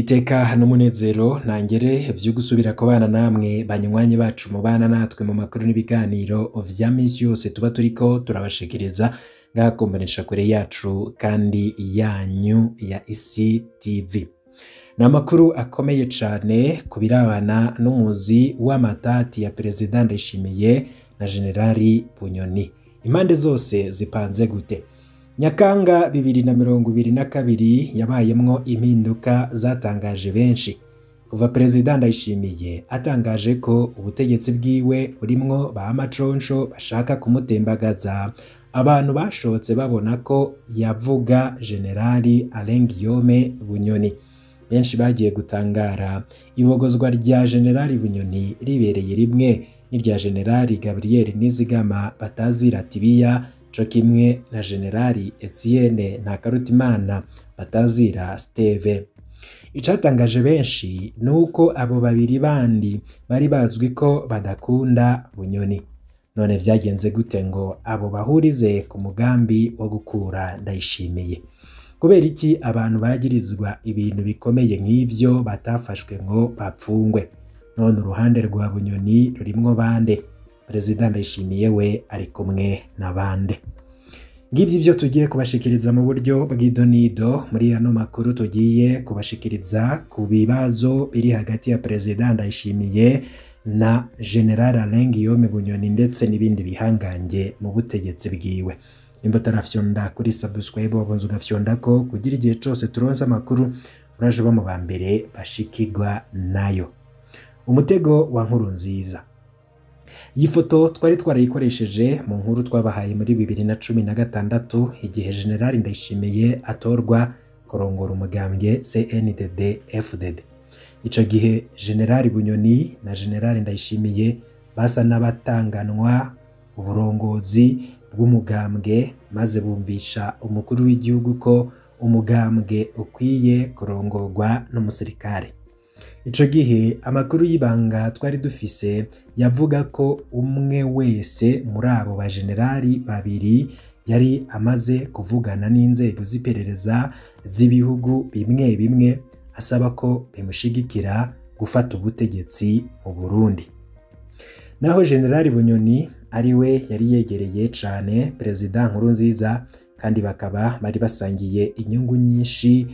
Niteka n'umunezero ntangere vyo gusubira kubana namwe banywanyi bacu mubana natwe mu makuru n'ibiganiro vya misi yose tuba turiko turabashikiriza ngaha ku mboneshakure yacu kandi yanyu ya Isi TV. Ni amakuru akomeye cane ku birabana n'umuzi w'amatati ya Perezida Ndayishimiye na Generali Bunyoni. Impande zose zipanze gute? Nyakanga 2022 yabayemwo impinduka zatangaje benshi. Kuva Perezida Ndayishimiye atangaje ko ubutegetsi bwiwe burimwo ba maconco bashaka kumutembagaza, abantu bashotse babona ko yavuga Generali Alain Guillaume Bunyoni. Benshi bagiye gutangara ibogozwa rya Generali Bunyoni ribereye rimwe n'irya Generali Gabriel Nizigama batazira Tibiya, co kimwe na Generali Etienne Ntakarutimana batazira Steve. Icatangaje benshi nuko abo babiri bandi bari bazwi ko badakunda Bunyoni. None vyagenze gute ngo abo bahurize ku mugambi wo gukura Ndayishimiye? Kubera iki abantu bagirizwa ibintu bikomeye nk'ivyo batafashwe ngo bapfungwe? None uruhande rwa Bunyoni rurimwo bande? Perezida Ndayishimiye we ari kumwe na bande? Ngivyo ivyo tugiye kubashikiriza mu buryo bw'idonido muri ano makuru tugiye kubashikiriza ku bibazo biri hagati ya Perezida Ndayishimiye na General Alain Guillaume Bunyoni ndetse n'ibindi bihangange mu butegetsi bwiwe. Nimba utarafyonda kuri subscribe wabonze ugafyondako kugira igihe cose turonse amakuru uraje uba mu ba mbere bashikirwa nayo. Umutego wa Nkurunziza. Iyi foto twari twarayikoresheje mu nkuru twabahaye muri 2016 igihe General Ndayishimiye atorwa kurongora umugambwe CNDD FDD. Ico gihe General Bunyoni na General Ndayishimiye basa n'abatanganwa uburongozi bw'umugambwe, maze bumvisha umukuru w'igihugu ko umugambwe ukwiye kurongorwa n'umusirikare. Ico gihe amakuru y'ibanga twari dufise yavuga ko umwe wese muri abo bagenerali babiri yari amaze kuvugana n'inzego z'iperereza z'ibihugu bimwe bimwe asaba ko bimushigikira gufata ubutegetsi mu Burundi. Naho Generali Bunyoni ari we yari yegereye cane Perezida Nkurunziza kandi bakaba bari basangiye inyungu nyinshi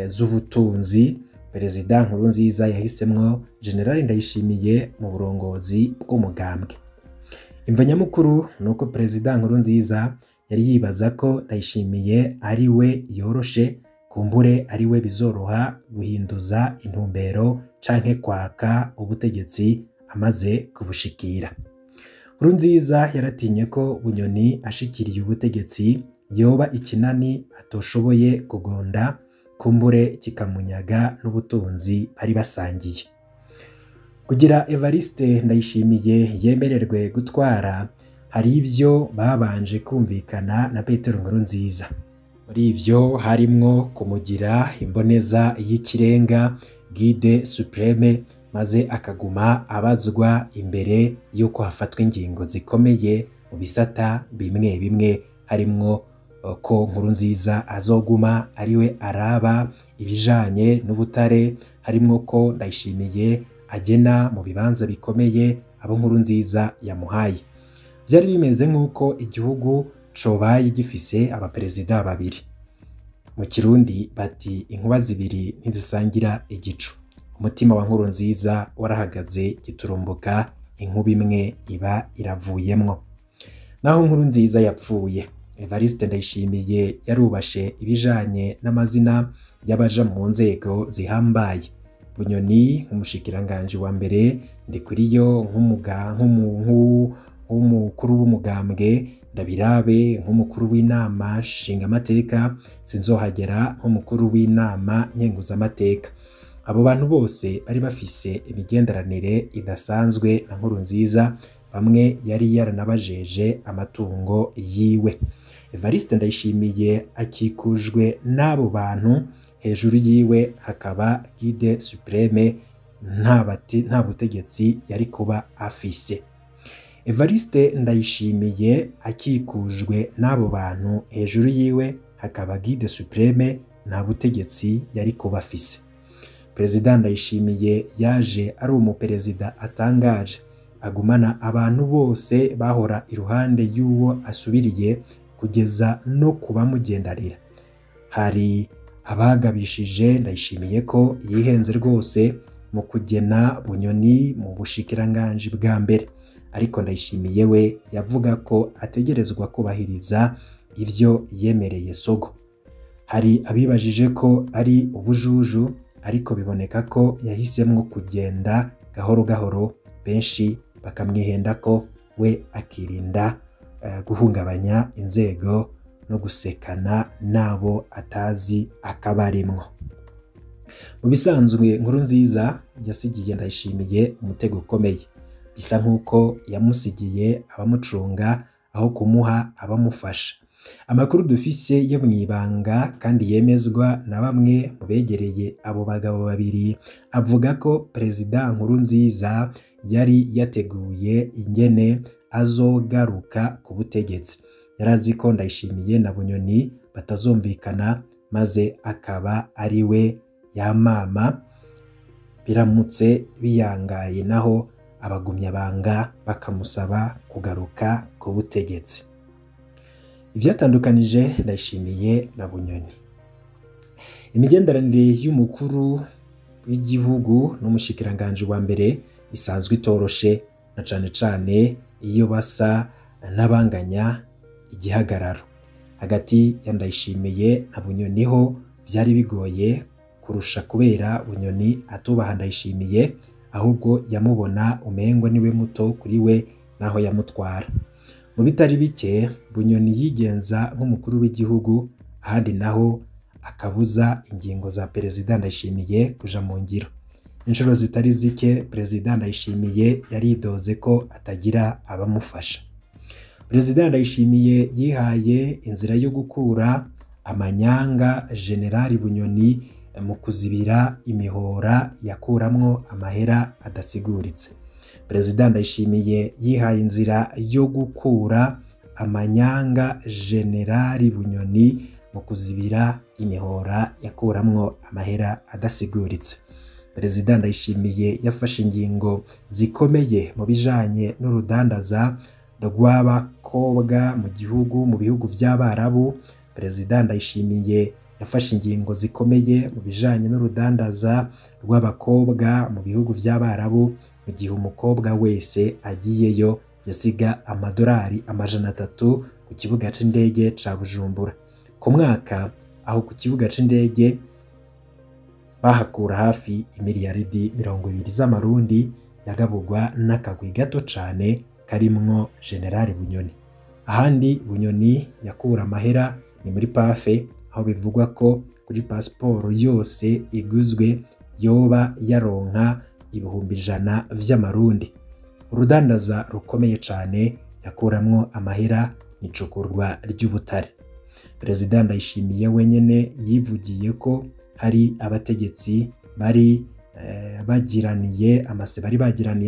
z'ubutunzi, Perezida Nkurunziza yahisemwo Generali Ndayishimiye mu burongozi bw'umugambwe. Imvo nyamukuru nuko Perezida Nkurunziza yari yibaza ko Ndayishimiye ari we yoroshe, kumbure ari we bizoroha guhinduza intumbero canke kwaka ubutegetsi amaze kubushikira. Nkurunziza yaratinye ko Bunyoni ashikiriye ubutegetsi yoba ikinani atoshoboye kugonda, kumbure kikamunyaga n'ubutunzi bari basangiye. Kugira Evariste Ndayishimiye yemererwe gutwara, hari ivyo babanje kumvikana na Petero Nkurunziza. Muri ivyo harimwo kumugira imboneza y'ikirenga, guide supreme, maze akaguma abazwa imbere yuko hafatwa ingingo zikomeye mu bisata bimwe bimwe, harimwo ko Nkurunziza azoguma ariwe araba ibijanye n'ubutare, harimwo ko Ndayishimiye agena mu bibanza bikomeye abo Nkurunziza yamuhaye. Byari bimeze nk'uko igihugu cobaye gifise abaperezida babiri. Mu Kirundi bati inkuba zibiri ntizisangira igicu. Umutima wa Nkurunziza warahagaze giturumbuka, inkuba imwe iba iravuyemwo. Naho Nkurunziza yapfuye, Evariste Ndayishimiye yarubashe ibijanye n'amazina y'abaja mu nzego zihambaye. Bunyoni nk'umushikiranganje wa mbere, Ndikuriyo nk'umukuru w'umugambwe, Ndabirabe nk'umukuru w'inama nshingamateka, Sinzohagera nk'umukuru w'inama nkenguzamateka. Abo bantu bose bari bafise imigenderanire idasanzwe na Nkurunziza, bamwe yari yaranabajeje amatungo yiwe. Evariste Ndayishimiye akikujwe n'abo bantu, hejuru yiwe hakaba guide supreme, nta butegetsi yari kuba afise. Evariste Ndayishimiye akikujwe n'abo bantu, hejuru yiwe hakaba guide supreme, nta butegetsi yari kuba afise. Perezida Ndayishimiye yaje ari umuperezida atangaje, agumana abantu bose bahora iruhande y'uwo asubiriye kugeza no kubamugendarira. Hari abagabishije Ndayishimiye ko yihenze rwose mu kugena Bunyoni mu bushikiranganji bwa mbere, ariko Ndayishimiye we yavuga ko ategerezwa kubahiriza ivyo yemereye Sogo. Hari abibajije ko ari ubujuju, ariko biboneka ko yahisemwo kugenda gahoro gahoro, benshi bakamwihenda ko we akirinda guhungabanya inzego no gusekana nabo atazi akabarimwo. Mu bisanzwe Nkurunziza yasigiye Ndayishimiye umutego ukomeye, bisa nkuko yamusigiye abamucunga aho kumuha abamufasha. Amakuru dufise yo mwibanga kandi yemezwa na bamwe mu begereye abo bagabo babiri avuga ko Perezida Nkurunziza yari yateguye ingene azogaruka ku butegetsi. Yarazi ko Ndayishimiye na Bunyoni batazumvikana, maze akaba ari we yamama biramutse biyangaye, naho abagumyabanga bakamusaba kugaruka ku butegetsi. Ivyatandukanije Ndayishimiye na Bunyoni. Imigenderanire y'umukuru w'igihugu n'umushikiranganje wa mbere isanzwe itoroshe, na cane cane iyo basa n'abanganya igihagararo. Hagati ya Ndayishimiye na Bunyoni ho vyari bigoye kurusha, kubera Bunyoni atubaha Ndayishimiye, ahubwo yamubona umengo niwe muto kuri we naho yamutwara. Mu bitari bike Bunyoni yigenza nk'umukuru w'igihugu, ahandi naho akabuza ingingo za Perezida Ndayishimiye kuja mu ngiro. Inshuro zitari zike Perezida Ndayishimiye yaridoze ko atagira abamufasha. Perezida Ndayishimiye yihaye inzira yo gukura amanyanga Generali Bunyoni mu kuzibira imihora yakuramwo amahera adasiguritse. Perezida Ndayishimiye yihaye inzira yo gukura amanyanga Generali Bunyoni mu kuzibira imihora yakuramwo amahera adasiguritse. Perezida Ndayishimiye yafashe ingingo zikomeye mu bijanye n'urudandaza rw'abakobwa mu gihugu mu bihugu by'Abarabu. Perezida Ndayishimiye yafashe ingingo zikomeye mu bijanye n'urudandaza rw'abakobwa mu bihugu by'Abarabu, mu gihe umukobwa wese agiyeyo yasiga amadolari 300 ku kibuga c'indege ca Bujumbura. Ku mwaka aho ku kibuga c'indege bahakura hafi imiliyaridi 20 z'amarundi yagaburwa n'akagwi gato cane karimwo Generali Bunyoni. Ahandi Bunyoni yakura amahera ni muri pafe, aho bivugwa ko kuri pasiporo yose iguzwe yoba yaronka 100,000 vy'amarundi. Urudandaza rukomeye cane yakuramwo amahera n'icukurwa ry'ubutare. Perezida Ndayishimiye wenyene yivugiye ko hari abategetsi bari bagiraniye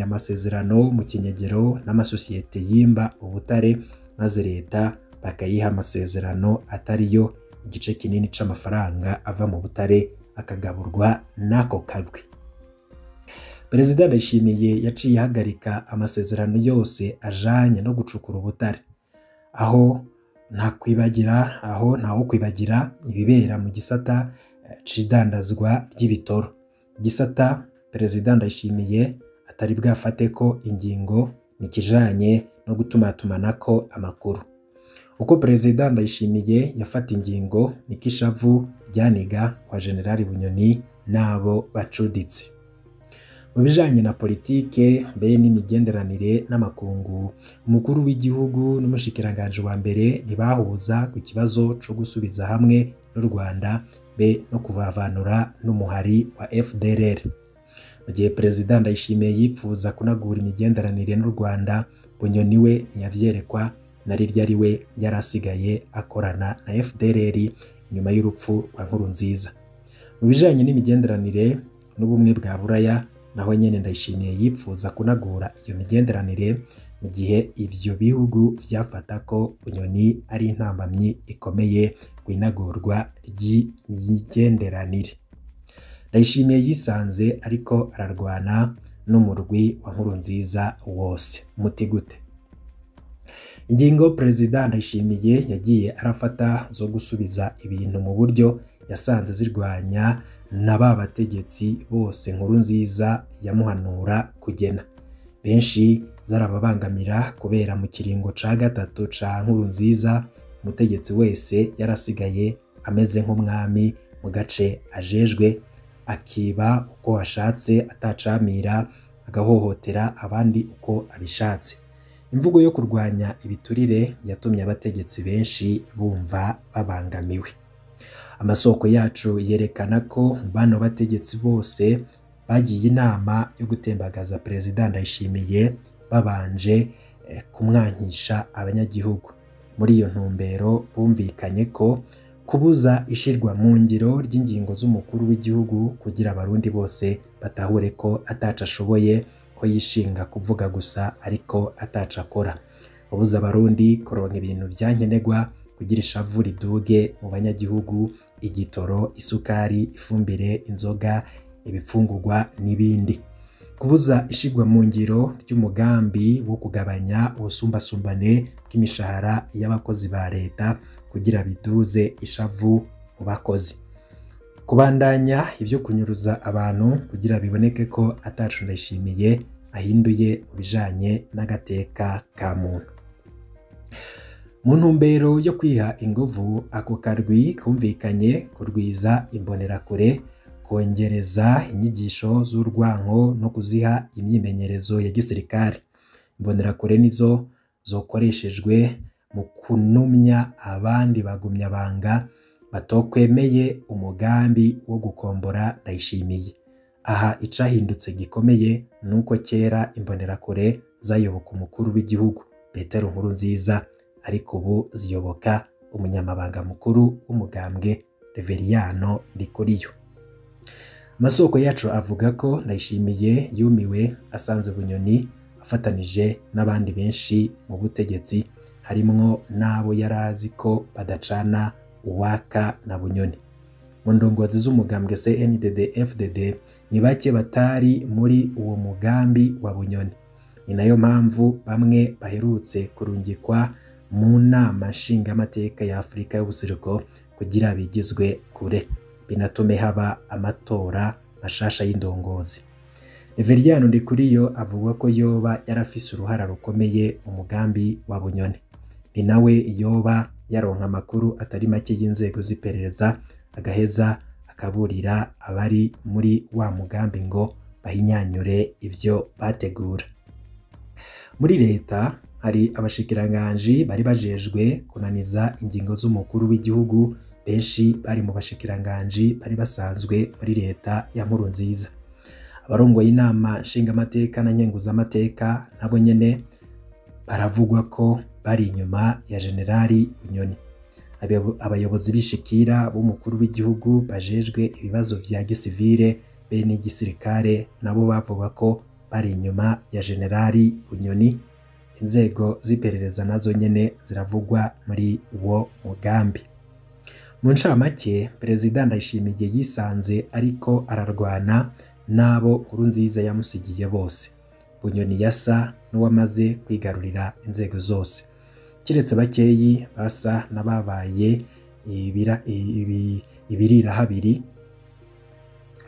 amasezerano mu kinyegero n'amasosiyete yimba ubutare, maze leta bakayiha amasezerano atariyo, igice kinini c'amafaranga ava mu butare akagaburwa n'ako kagwi. Perezida Ndayishimiye yaciye ahagarika amasezerano yose ajanye no gucukura ubutare, aho ntawo kwibagira ibibera mu gisata c'idandazwa ry'ibitoro. Igisata Perezida Ndayishimiye atari bwafate ko ingingo nikijanye no gutumatumanako amakuru. Uko Perezida Ndayishimiye yafata ingingo nikishavu ryaniga kwa Generali Bunyoni nabo bacuditse. Mu bijanye na politike be n'imigenderanire n'amakungu, umukuru w'igihugu n'umushikiranganje wa mbere ntibahuza ku kibazo co gusubiza hamwe n'u Rwanda be no kuvavanura n'umuhari wa FDLR. Mu gihe Perezida Ndayishimiye yipfuza kunagura imigenderanire n'u Rwanda, Bunyoni we ntiyavyerekwa na rirya ari we yarasigaye akorana na FDLR inyuma y'urupfu rwa Nkurunziza. Mu bijanye n'imigenderanire n'ubumwe bwa Buraya, naho nyene Ndayishimiye yipfuza kunagura iyo migenderanire mu gihe ivyo bihugu vyafata ko Bunyoni ari intambamyi ikomeye kwinagurwa ry'imigenderanire. Ndayishimiye yisanze ariko ararwana n'umurwi wa Nkurunziza wose. Muti gute? Ingingo Perezida Ndayishimiye yagiye arafata zo gusubiza ibintu mu buryo yasanze zirwanya na ba bategetsi bose Nkurunziza yamuhanura kugena. Benshi zarababangamira kubera mu kiringo ca gatatu ca Nkurunziza umutegetsi wese yarasigaye ameze nk'umwami mu gace ajejwe, akiba uko ashatse atacamira, agahohotera abandi uko abishatse. Imvugo yo kurwanya ibiturire yatumye abategetsi benshi bumva babangamiwe. Amasoko yacu yerekana ko bano bategetsi bose bagiye inama yo gutembagaza Perezida Ndayishimiye babanje kumwankisha abanyagihugu. Muri iyo ntumbero bumvikanye ko kubuza ishirwa mu ngiro ry'ingingo z'umukuru w'igihugu kugira abarundi bose batahure ko ataca ashoboye, ko yishinga kuvuga gusa ariko ataca akora. Kubuza abarundi kuronka ibintu vyankenerwa kugira ishavu riduge mu banyagihugu, igitoro, isukari, ifumbire, inzoga, ibifungurwa n'ibindi. Kubuza ishigwa mu ngiro ry'umugambi wo kugabanya ubusumbasumbane bw'imishahara y'abakozi ba leta kugira biduze ishavu mu bakozi. Kubandanya ivyo kunyuruza abantu kugira biboneke ko atacu Ndayishimiye ahinduye mu bijanye n'agateka ka muntu. Mu ntumbero yo kwiha inguvu, ako karwi kumvikanye kurwiza imbonerakure, kongereza inyigisho z'urwanko no kuziha imyimenyerezo ya gisirikare. Imbonerakure nizo zokoreshejwe mu kunumya abandi bagumyabanga batokwemeye umugambi wo gukombora Ndayishimiye. Aha icahindutse gikomeye nuko kera imbonerakure zayoboka umukuru w'igihugu Petero Nkurunziza, ariko ubu ziyoboka umunyamabanga mukuru w'umugambwe Reveriyano Ndikuriyo. Amasoko yacu avuga ko Ndayishimiye yumiwe asanze Bunyoni afatanije n'abandi benshi mu butegetsi, harimwo n'abo yarazi ko badacana uwaka na Bunyoni. Mu ndongozi z'umugambwe CNDD FDD ni bake batari muri uwo mugambi wa Bunyoni. Ni nayo mpamvu bamwe baherutse kurungikwa mu nama nshingamateka ya Afurika y'ubuseruko kugira bigizwe kure, binatume haba amatora mashasha y'indongozi. Reveriyano Ndikuriyo avuga ko yoba yarafise uruhara rukomeye mu mugambi wa Bunyoni. Ni nawe yoba yaronka amakuru atari make y'inzego z'iperereza, agaheza akaburira abari muri wa mugambi ngo bahinyanyure ivyo bategura. Muri leta hari abashikiranganji bari bajejwe kunaniza ingingo z'umukuru w'igihugu, benshi bari mu bashikiranganji bari basanzwe muri leta ya Nkurunziza. Abarongoye inama nshingamateka na nkenguzamateka nabo nyene baravugwa ko bari inyuma ya Generali Bunyoni. Abayobozi b'ishikira b'umukuru w'igihugu bajejwe ibibazo vya gisivile be n'igisirikare nabo bavuga ko bari inyuma ya Generali Bunyoni. Inzego z'iperereza nazo nyene ziravugwa muri uwo mugambi. Mu ncamake, Perezida Ndayishimiye yisanze ariko ararwana n'abo Nkurunziza yamusigiye bose. Bunyoni yasa n'uwamaze kwigarurira inzego zose, kiretse bakeyi basa n'ababaye ibirira habiri.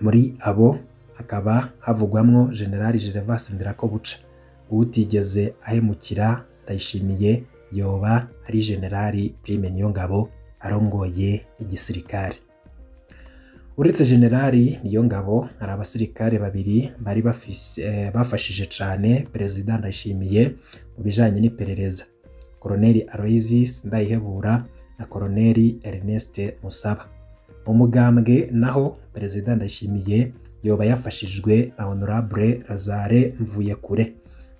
Muri abo hakaba havugwamwo General Gervais Ndirakobuca. Utigeze ahemukira Ndayishimiye yoba ari General Prime Niyongabo arongoye igisirikare. Uretse General Niyongabo, hari abasirikare babiri bari bafashije cane Perezida Ndayishimiye mu bijanye n'iperereza: Colonel Aloysius Ndayihebura na Colonel Ernest Musaba. Mu mugambwe naho Perezida Ndayishimiye yoba yafashijwe na Honorable Lazare Mvuyekure.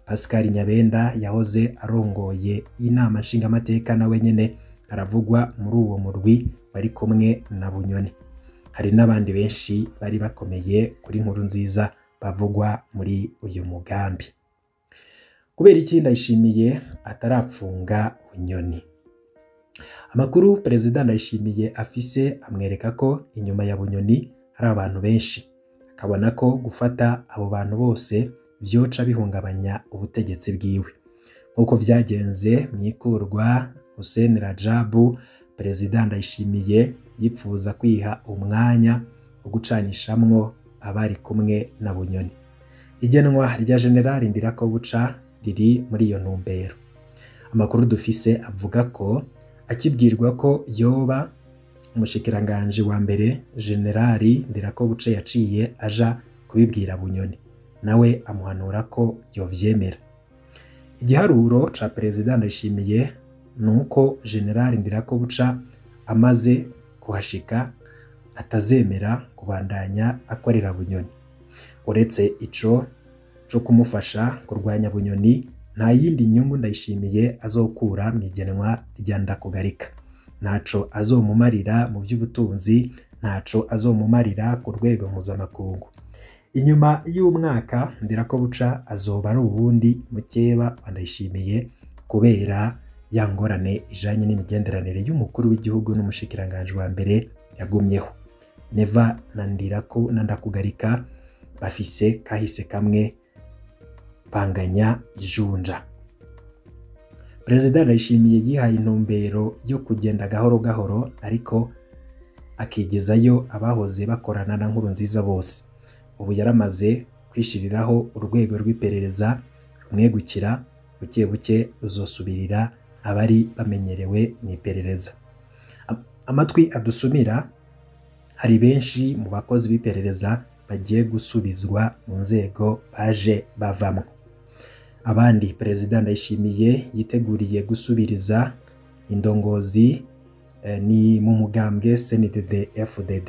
Pascal Nyabenda yahoze arongoye inama nshingamateka nawe nyene aravugwa muri uwo murwi bari kumwe na Bunyoni. Hari n'abandi benshi bari bakomeye kuri Nkurunziza bavugwa muri uyu mugambi. Kubera iki Ndayishimiye atarapfunga Bunyoni? Amakuru Perezida Ndayishimiye afise amwereka ko inyuma ya Bunyoni hari abantu benshi. Akabona ko gufata abo bantu bose vyoca bihungabanya ubutegetsi bwiwe. Nk'uko vyagenze mw'ikurwa Hussein Rajabu, Perezida Ndayishimiye yipfuza kwiha umwanya wo gucanishamwo abari kumwe na Bunyoni. Igenwa rya General Ndirakobuca riri muri iyo ntumbero. Amakuru dufise avuga ko akibwirwa ko yoba umushikiranganje wa mbere, General Ndirakobuca yaciye aja kubibwira Bunyoni, nawe amuhanura ko yovyemera. Igiharuro ca Perezida Ndayishimiye nuko General Ndirakobuca amaze kuhashika atazemera kubandanya akorera Bunyoni. Uretse ico co kumufasha kurwanya Bunyoni, nta yindi nyungu Ndayishimiye azokura mw'igenwa rya Ndakugarika. Ntaco azomumarira mu vy'ubutunzi, ntaco azomumarira ku rwego mpuzamakungu. Inyuma y'umwaka Ndirakobuca azoba ari uwundi mukeba wa Ndayishimiye kubera ya ngorane ijanye n'imigenderanire y'umukuru w'igihugu n'umushikiranganje wa mbere yagumyeho. Neva na Ndirako na Ndakugarika bafise kahise kamwe, banganya ijunja. Perezida Ndayishimiye yihaye intumbero yo kugenda gahoro gahoro, ariko akigezayo abahoze bakorana na Nkurunziza bose. Ubu yaramaze kwishiriraho urwego rw'iperereza rumwegukira, buke buke ruzosubirira abari bamenyerewe mu iperereza. Amatwi adusumira, hari benshi mu bakozi b'iperereza bagiye gusubizwa mu nzego baje bavamwo. Abandi Perezida Ndayishimiye yiteguriye gusubiriza indongozi ni mu mugambwe CNDD FDD.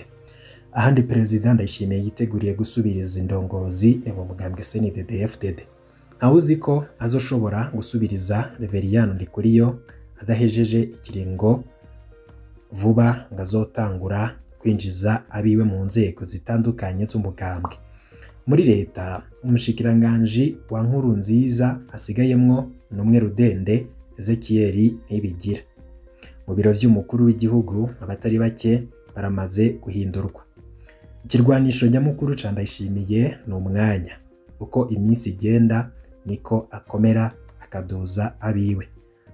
Ahandi Perezida Ndayishimiye yiteguriye gusubiriza indongozi ni mu mugambwe CNDD FDD. Ntawuzi ko azoshobora gusubiriza Reveriyano Ndikuriyo adahejeje ikiringo vuba ngo azotangura kwinjiza abiwe mu nzego zitandukanye z'umugambwe. Muri leta umushikiranganji wa Nkurunziza asigayemwo numwe rudende, Ezekiel Nibigira. Mu biro vy'umukuru w'igihugu abatari bake baramaze guhindurwa. Ikirwanisho nyamukuru ca Ndayishimiye ni umwanya. Uko iminsi igenda niko akomera akaduza abiwe.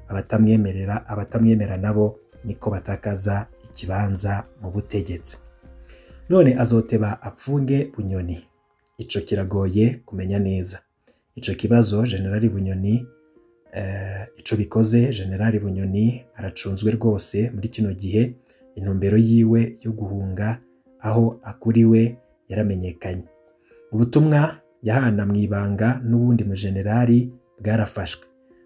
Abatamwemerera, abatamwemera nabo niko batakaza ikibanza mu butegetsi. None azoteba apfunge Bunyoni? Ico kiragoye kumenya neza. Ico kibazo General Bunyoni, ico bikoze General Bunyoni aracunzwe rwose muri kino gihe. Intumbero yiwe yo guhunga aho akuriwe yaramenyekanye. Ubutumwa yahana mwibanga n'ubundi mu generali bwarafashwe.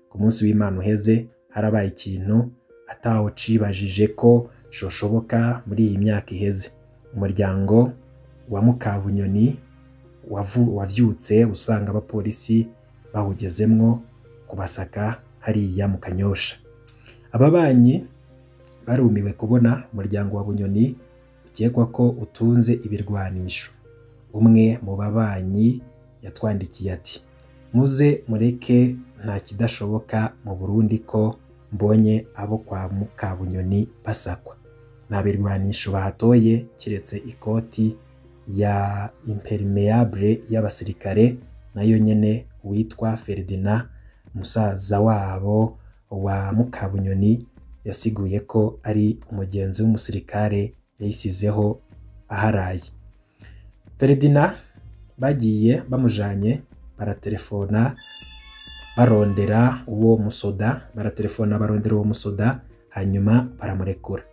Ku munsi w'Imana uheze harabaye ikintu atawo cibajije ko coshoboka muri iyi myaka iheze. Umuryango wa Mukabunyoni wavyutse usanga abapolisi bawugezemwo kubasaka hariya mu Kanyosha. Ababanyi barumiwe kubona umuryango wa Bunyoni ukekwa ko utunze ibirwanisho. Umwe mu babanyi yatwandikiye ati: muze mureke nta kidashoboka mu Burundi ko mbonye abo kwa Mukabunyoni basakwa. Nta birwanisho bahatoye kiretse ikoti ya impermeable y'abasirikare, nayo nyene witwa Ferdinand musaza wabo wa Mukabunyoni yasiguye ko ari umugenzi w'umusirikare yayisizeho aharaye. Ferdinand bagiye bamujanye baratelefona barondera uwo musoda, baratelefona barondera uwo musoda, hanyuma baramurekura.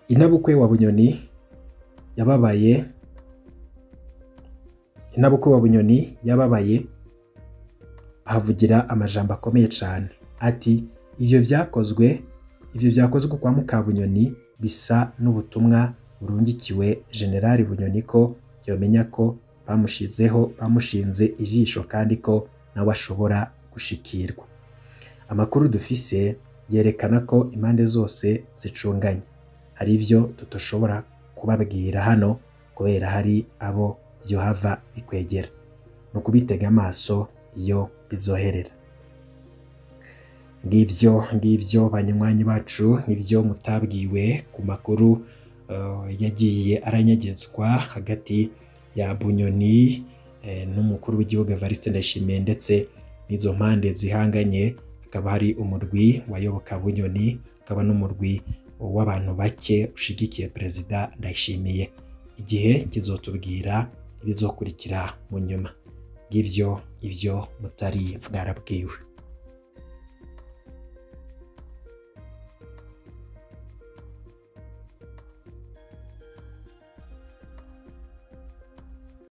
Inabukwe wa Bunyoni yababaye, inabukwe wa Bunyoni yababaye ahavugira amajambo akomeye cyane ati: ivyo vyakozwe kwa Mukabunyoni bisa n'ubutumwa burungikiwe General Bunyoni ko yomenya ko bamushizeho, bamushinze ijisho kandi ko nawe ashobora gushikirwa. Amakuru dufise yerekana ko impande zose zicunganye. Hari ivyo tutoshobora kubabwira hano kubera hari abo vyohava bikwegera. No kubitega amaso iyo bizoherera. Ngivyo banywanyi bacu, ngivyo mutabwiwe ku makuru yagiye aranyegezwa hagati ya Bunyoni n'umukuru w'igihugu Evariste Ndayishimiye ndetse n'izo mpande zihanganye. Hakaba hari umurwi wayoboka Bunyoni, hakaba n'umurwi w'abantu bake ushigikiye Perezida Ndayishimiye. Igihe kizotubwira ibizokurikira mu nyuma. Ngivyo ivyo mutari bwarabwiwe.